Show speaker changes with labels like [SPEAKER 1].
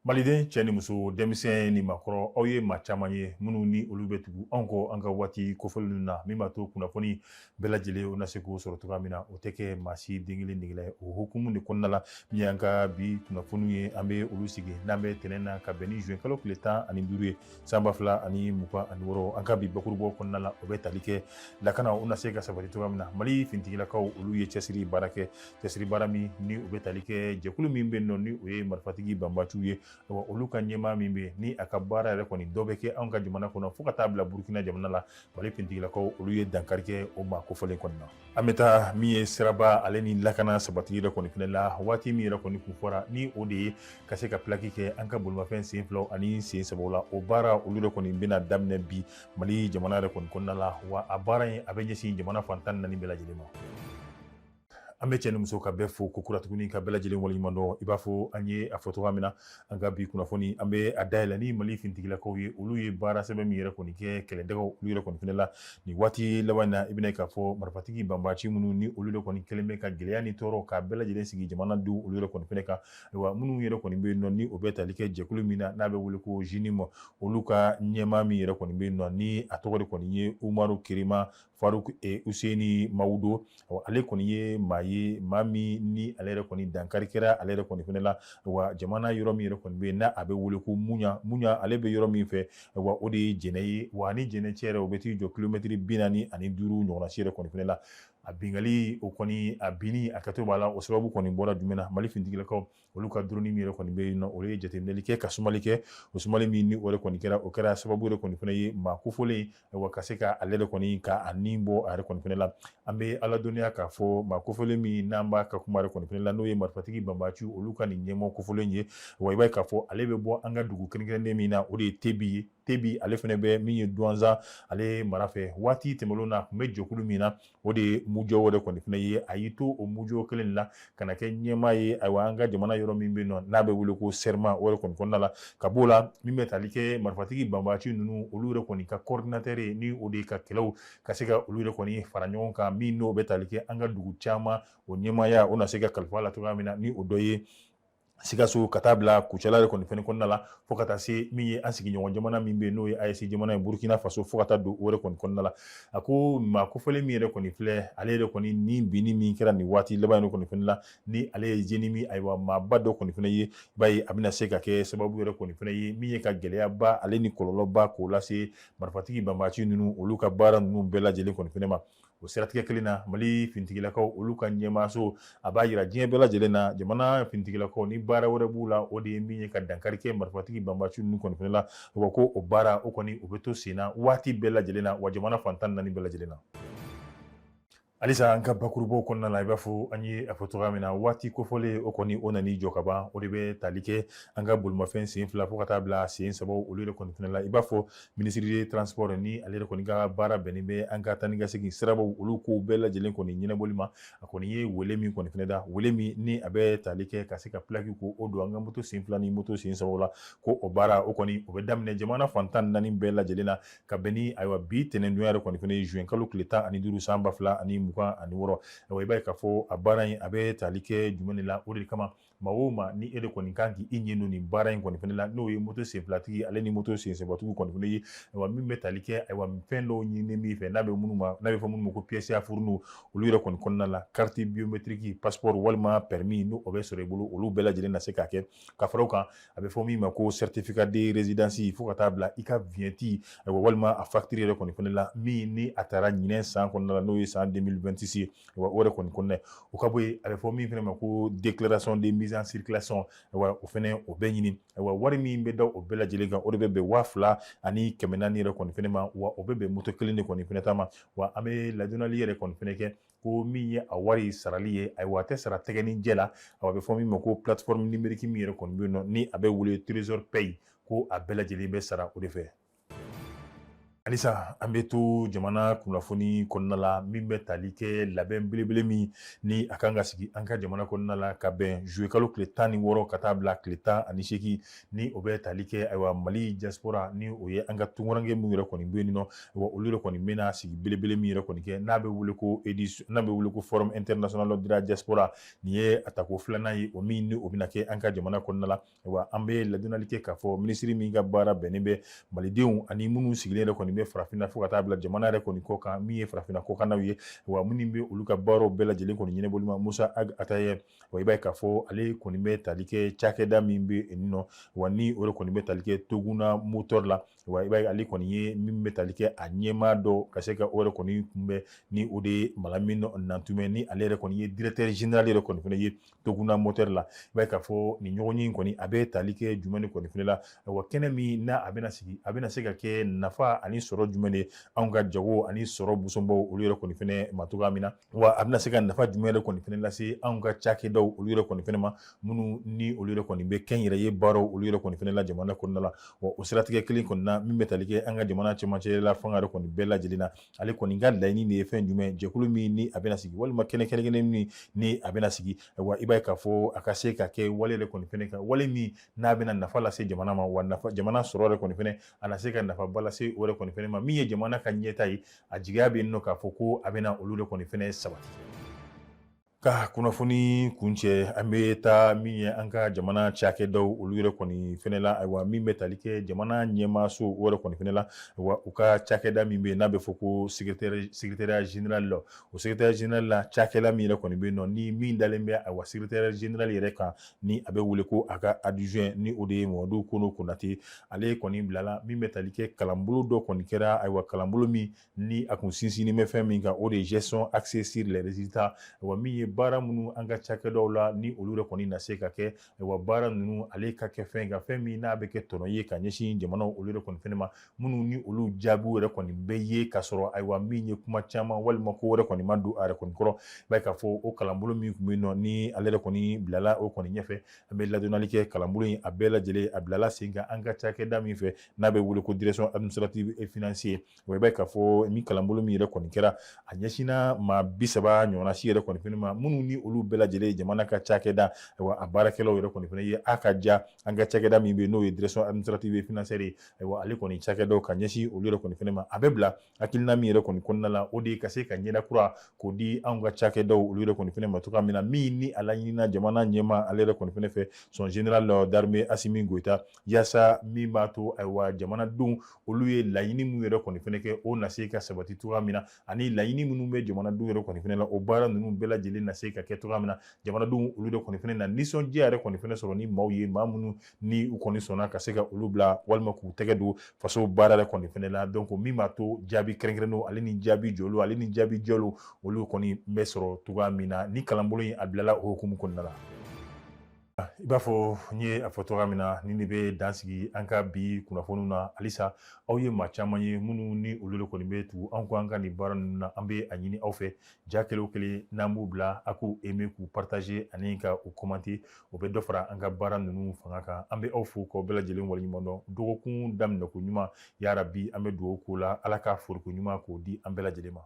[SPEAKER 1] Maliden cɛ ni muso, denmisɛn ni maakɔrɔ, aw ye maa caman ye minnu ni olu bɛ tugu anw kɔ an ka waati kofɔlen na, min b'a to kunnafoni bɛɛ lajɛlen o na se k'o sɔrɔ cogoya min na, o tɛ kɛ maa si den kelen degela ye. O hukumu de kɔnɔna la, min y'an ka bi kunnafoniw ye, an bɛ olu sigi n'an bɛ tɛnɛn na ka bɛn ni juin kalo tile 15 ye, san 2026. An ka bi bakurubaw kɔnɔna la, o bɛ tali kɛ lakana o na se ka sabati cogoya min na. Mali finitigilakaw, olu ye cɛsiri baara kɛ, cɛsiri baara min ni o bɛ tali kɛ jɛkulu min bɛ yen nɔ, ni o ye marifatigi banbaciw ye, olu ka ɲɛmaa min bɛ ni a ka baara yɛrɛ kɔni dɔ bɛ kɛ anw ka jamana kɔnɔ fo ka taa bila Burukina jamana la. Mali finitigilakaw, olu ye dankari kɛ o maa kofɔlen kɔnɔna na. An bɛ taa min ye siraba ale ni lakana sabati yɛrɛ kɔni fɛnɛ la, waati min yɛrɛ kɔni kun fɔra, ni o de ye ka se ka pilaki kɛ an ka bolimafɛn sen filaw ani sen sabaw la, o baara olu yɛrɛ kɔni bɛna daminɛ bi Mali jamana yɛrɛ kɔni kɔnɔna la. Wa a baara in, a bɛ ɲɛsin jamana fan 14 bɛɛ lajɛlen ma. An bɛ cɛ ni muso ka bɛɛ fo ko kura tuguni, ka bɛɛ lajɛlen waleɲuman dɔn. I b'a fɔ an ye a fɔ cogoya min na, an ka bi kunnafoni, an bɛ a dayɛlɛ ni Mali finitigilakaw ye. Olu ye baara sɛbɛn min yɛrɛ kɔni kɛ kɛlɛdɛgɛw olu yɛrɛ kɔni fɛnɛ la nin waati laban in na, i bɛna k'a fɔ marifatigi banbaci minnu ni olu yɛrɛ kɔni kɛlen bɛ ka gɛlɛya ni tɔɔrɔ k'a bɛɛ lajɛlen sigi jamanadenw olu yɛrɛ kɔni fɛnɛ kan. Ayiwa, minnu yɛrɛ kɔni bɛ yen nɔ, ni o bɛ tali kɛ jɛkulu min na n'a bɛ wele ko JNIM, olu ka ɲɛmaa min yɛrɛ kɔni bɛ yen nɔ, ni a tɔgɔ de kɔni ye Umaru Kerima Faruk Useni Mawudo, ale kɔni ye maa ye, maa min ni ale yɛrɛ kɔni dankari kɛra ale yɛrɛ kɔni fɛnɛ la. Wa jamana yɔrɔ min yɛrɛ kɔni bɛ yen n'a a bɛ wele ko Muɲa, Muɲa ale bɛ yɔrɔ min fɛ, wa o de ye Jɛnɛ ye. Wa ni Jɛnɛ cɛ yɛrɛ, o bɛ t'i jɔ kilomɛtiri 45 ɲɔgɔnna si yɛrɛ kɔni fɛnɛ la. A bingali o kɔni, a binni a kɛtɔ b'a la, o sababu kɔni bɔra jumɛn na? Mali finitigilakaw, olu ka drone min yɛrɛ kɔni bɛ yen nɔ, olu ye jateminɛli kɛ ka sumali kɛ. O sumali min ni o yɛrɛ kɔni kɛra, o kɛra sababu yɛrɛ kɔni fana ye maa kofɔlen, wa ka se ka ale yɛrɛ kɔni ka a ni bɔ a yɛrɛ kɔni fana la. An bɛ ala dɔnniya k'a fɔ maa kofɔlen min n'an b'a ka kuma yɛrɛ kɔni fana la, n'o ye marifatigi banbaci olu ka nin ɲɛmɔgɔ kofɔlen ye, wa i b'a ye k'a fɔ ale bɛ bɔ an ka dugu kɛrɛnkɛrɛnnen min na, o de ye Tebi ye. Tebi ale fana bɛ min ye Duwanza ale mara fɛ. Waati tɛmɛnlenw na, a tun bɛ jɛkulu min na, o de ye Mujɔ yɛrɛ kɔni fana ye. A y'i to o Mujɔ kelen la ka na kɛ ɲɛmaa ye, ayiwa, an ka jamana yɔrɔ min bɛ yen nɔ n'a bɛ wele ko Serma, o yɛrɛ kɔni kɔnɔna la. Ka b'o la, min bɛ tali kɛ marifatigi banbaci ninnu olu yɛrɛ kɔni ka coordinateur ye, ni o de ye ka kɛlɛw ka se ka olu yɛrɛ kɔni fara ɲɔgɔn kan, min n'o bɛ tali kɛ an ka dugu caman o ɲɛmaaya, o na se ka kalifa la cogoya min na, ni o dɔ ye Sikaso ka taa bila Kucala yɛrɛ kɔni fɛnɛ kɔnɔna la, fo ka taa se min ye an sigiɲɔgɔn jamana min bɛ yen, n'o ye AES jamana ye, Burukina Faso, fo ka taa don o yɛrɛ kɔni kɔnɔna la. A ko maa kofɔlen min yɛrɛ kɔni filɛ, ale yɛrɛ kɔni ni binni min kɛra nin waati laban in kɔni fɛnɛ la, ni ale ye JNIM, ayiwa, maaba dɔ kɔni fɛnɛ ye, i b'a ye a bɛna se ka kɛ sababu yɛrɛ kɔni fɛnɛ ye min ye ka gɛlɛyaba ale ni kɔlɔlɔba k'o lase marifatigi banbaci ninnu olu ka baara ninnu bɛɛ lajɛlen kɔni fɛnɛ ma. O siratigɛ kelen na, Mali finitigilakaw olu ka ɲɛmaaso a b'a jira diɲɛ bɛɛ lajɛlen na, jamana finitigilakaw ni baara wɛrɛ b'u la, o de ye min ye ka dankari kɛ marifatigi banbaci ninnu kɔni fɛnɛ la. Wa ko o baara o kɔni, o bɛ to sen na waati bɛɛ lajɛlen na, wa jamana fan 14 bɛɛ lajɛlen na. Halisa an ka bakurubaw kɔnɔna la, i b'a fɔ an ye a fɔ cogoya min na, waati kofɔlen o kɔni o nan'i jɔ ka ban, o de bɛ tali kɛ an ka bolimafɛn sen fila fo ka taa bila sen saba olu yɛrɛ kɔni fɛnɛ la. I b'a fɔ ministre de transport, ni ale yɛrɛ kɔni ka baara bɛnnen bɛ an ka taa ni ka segin sirabaw olu kow bɛɛ lajɛlen kɔni ɲɛnabɔli ma, a kɔni ye wele min kɔni fɛnɛ da, wele min ni a bɛ tali kɛ ka se ka plaque ko o don an ka moto sen fila ni moto sen saba la, ko o baara o kɔni o bɛ daminɛ jamana fan 14 bɛɛ lajɛlen na ka bɛn ni, ayiwa, bi tɛnɛndonya yɛrɛ kɔni fɛnɛ ye, juin kalo tile 15 san 2026. Ayiwa, i b'a ye k'a fɔ a baara in a bɛ tali kɛ jumɛn de la? O de kama, maa o maa ni e de kɔni kan k'i ɲɛ don nin baara in kɔni fɛnɛ la, n'o ye moto sen filatigi ale ni moto sen sabatigi kɔni fɛnɛ ye, ayiwa, min bɛ tali kɛ, ayiwa, fɛn dɔw ɲininen b'i fɛ n'a bɛ minnu ma, n'a bɛ fɔ minnu ma ko pièces à fournir olu yɛrɛ kɔni kɔnɔna la, carte biométrique, passeport walima permis, n'o o bɛ sɔrɔ i bolo, olu bɛɛ lajɛlen na se k'a kɛ. Ka fara o kan, a bɛ fɔ min ma ko certificat de résidence, fo ka taa bila i ka vignette, ayiwa, walima a facture yɛrɛ kɔni fɛnɛ la, min ni a taara ɲinɛ san kɔnɔna la, n'o ye san 2026 ye, wa o yɛrɛ kɔni kɔnɔna o ka bɔ yen. A bɛ fɔ min fana ma ko déclaration de mise en circulation, ayiwa, o fana o bɛ ɲini. Ayiwa, wari min bɛ da o bɛɛ lajɛlen kan, o de bɛ bɛn 2400 yɛrɛ kɔni fɛnɛ ma, wa o bɛ bɛn moto kelen de kɔni fɛnɛ ta ma. Wa an bɛ ladɔnniyali yɛrɛ kɔni fɛnɛ kɛ ko min ye a wari sarali ye, ayiwa, a tɛ sara tɛgɛ ni jɛ la. A bɛ fɔ min ma ko plateforme numérique min yɛrɛ kɔni bɛ yen nɔ, ni a bɛ wele Trésor Pay, ko a bɛɛ lajɛlen bɛ sara o de fɛ. Halisa an bɛ to jamana kunnafoni kɔnɔna la min bɛ tali kɛ labɛn belebele min ni a kan ka sigi an ka jamana kɔnɔna la ka bɛn juillet kalo tile 16 ka taa bila tile 18 ni o bɛ tali kɛ ayiwa Mali diaspora ni o ye an ka tunkaranke minnu yɛrɛ kɔni bɛ yen nɔ, wa olu yɛrɛ kɔni bɛna sigi belebele min yɛrɛ kɔni kɛ n'a bɛ wele ko édition n'a bɛ wele ko forum international de la diaspora. Nin ye a tako filanan ye o min ni o bɛna kɛ an ka jamana kɔnɔna la. Wa an bɛ ladɔnniyali kɛ k'a fɔ minisiri min ka baara bɛnnen bɛ malidenw ani minnu sigilen yɛrɛ kɔni bɛ farafinna fo ka taa bila jamana yɛrɛ kɔni kɔ kan min ye farafinna kɔkannaw ye, wa minnu bɛ olu ka baaraw bɛɛ lajɛlen kɔni ɲɛnabɔli ma, Musa Ag Ataye. Wa i b'a ye k'a fɔ ale kɔni bɛ tali kɛ cakɛda min bɛ yen nɔ, wa ni o de kɔni bɛ tali kɛ Toguna Motor la. Wa i b'a ye ale kɔni ye min bɛ tali kɛ a ɲɛmaa dɔ ka se ka o yɛrɛ kɔni kunbɛn ni o de ye Malamine Nantumɛ, ni ale yɛrɛ kɔni ye directeur général yɛrɛ kɔni fana ye Toguna Motor la. I b'a ye k'a fɔ nin ɲɔgɔnye in kɔni a bɛ tali kɛ jumɛn de kɔni fana la, wa kɛnɛ min n'a a bɛna sigi, a bɛna se ka kɛ nafa ani sɔrɔ jumɛn de anw ka jago ani sɔrɔ busɔnbaw olu yɛrɛ kɔni fana ma cogoya min na, wa a bɛna se ka nafa jumɛn yɛrɛ kɔni fana lase anw ka cakɛdaw olu yɛrɛ kɔni fana ma minnu ni olu yɛrɛ kɔni bɛ kɛnyɛrɛye baaraw olu yɛrɛ kɔni fana la jamana kɔnɔna la. Wa o siratigɛ kelen kɔni na min bɛ tali kɛ an ka jamana cɛmancɛ la fanga yɛrɛ kɔni bɛɛ lajɛlen na, ale kɔni ka laɲini de ye fɛn jumɛn, jɛkulu min ni a bɛna sigi walima kɛnɛ kɛrɛnkɛrɛnnen min ni a bɛna sigi, wa i b'a ye k'a fɔ a ka se ka kɛ wale yɛrɛ kɔni fana kan, wale min n'a bɛna nafa lase jamana ma, wa nafa jamana sɔrɔ yɛrɛ kɔni fana a na se ka nafaba lase o yɛrɛ kɔni fana ma min ye jamana ka ɲɛtaa ye. A jigiya bɛ yen nɔ k'a fɔ ko a bɛna olu de kɔni fana sabati. Ka kunnafoni kuncɛ, an bɛ taa min ye an ka jamana cakɛdaw olu yɛrɛ kɔni fana la, ayiwa min bɛ tali kɛ jamana ɲɛmaaso o yɛrɛ kɔni fana la, wa u ka cakɛda min bɛ yen n'a bɛ fɔ ko secrétariat général la, o secrétariat général la cakɛla min yɛrɛ kɔni bɛ yen nɔ ni min dalen bɛ ayiwa secrétariat général yɛrɛ kan ni a bɛ wele ko a ka adjoint, ni o de ye Mamadu Kono Konate, ale kɔni bilala min bɛ tali kɛ kalanbolo dɔ kɔni kɛra, ayiwa kalanbolo min ni a kun sinsinnen bɛ fɛn min kan, o de ye gestion axée sur les résultats, wa min ye baara minnu an ka cakɛdaw la ni olu yɛrɛ kɔni na se ka kɛ, wa baara ninnu ale ka kɛ fɛn kan, fɛn min n'a bɛ kɛ tɔnɔ ye ka ɲɛsin jamanaw olu yɛrɛ kɔni fɛnɛ ma, minnu ni olu jaabiw yɛrɛ kɔni bɛ ye ka sɔrɔ ayiwa min ye kuma caman walima ko wɛrɛ kɔni ma don a yɛrɛ kɔni kɔrɔ. I b'a ye k'a fɔ o kalanbolo min tun bɛ yen nɔ ni ale yɛrɛ kɔni bilala o kɔni ɲɛfɛ, an bɛ ladɔnniyali kɛ kalanbolo in a bɛɛ lajɛlen a bilala sen kan an ka cakɛda min fɛ n'a bɛ wele ko direction administrative et financière. Wa i b'a ye k'a fɔ ni kalanbolo min yɛrɛ kɔni kɛra, a ɲɛsinna maa 30 ɲɔgɔnna si yɛrɛ kɔni fɛnɛ ma, minnu ni olu bɛɛ lajɛlen ye jamana ka cakɛda ayiwa a baarakɛlaw yɛrɛ kɔni fɛnɛ ye. A ka ja an ka cakɛda min bɛ yen n'o ye direction administrative et financière ye, ayiwa ale kɔni cakɛdaw ka ɲɛsin olu yɛrɛ kɔni fɛnɛ ma, a bɛ bila hakilina min yɛrɛ kɔni kɔnɔna la, o de ye ka se ka ɲɛda kura k'o di anw ka cakɛdaw olu yɛrɛ kɔni fɛnɛ ma cogoya min na, min ni a laɲinina jamana ɲɛmaa ale yɛrɛ kɔni fɛnɛ fɛ, son général d'armée Assimi Goïta, yaasa min b'a to ayiwa jamanadenw olu ye laɲini minnu yɛrɛ kɔni fɛnɛ kɛ o na se ka sabati cogoya min na, ani laɲini minnu bɛ jamanadenw yɛrɛ kɔni fɛnɛ la, o baara ninnu bɛɛ lajɛlen na se ka kɛ cogoya min na, jamanadenw olu yɛrɛ kɔni fɛnɛ na nisɔndiya yɛrɛ kɔni fɛnɛ sɔrɔ ni maaw ye, maa minnu ni u kɔni sɔnna ka se ka olu bila walima k'u tɛgɛ don faso baara yɛrɛ kɔni fɛnɛ la. Donc min b'a to jaabi kɛrɛnkɛrɛnnenw ale ni jaabi jɔlenw ale ni jaabi jɛlenw olu kɔni bɛ sɔrɔ cogoya min na, ni kalanbolo in a bilala o hukumu kɔnɔna la. I b'a fɔ n ye a fɔ cogoya min na, nin de bɛ dan sigi an ka bi kunnafoniw na. Halisa aw ye maa caman ye minnu ni olu de kɔni bɛ tugu an kɔ an ka nin baara ninnu na, an bɛ a ɲini aw fɛ ja kelen o kelen n'an b'u bila, a k'u aimer, k'u partager ani ka u commenter, o bɛ dɔ fara an ka baara ninnu fanga kan. An bɛ aw fo k'aw bɛɛ lajɛlen waleɲuman dɔn. Dɔgɔkun daminɛ ko ɲuman, yarabi an bɛ dugawu k'o la, Ala k'a foroko ɲuman k'o di an bɛɛ lajɛlen ma.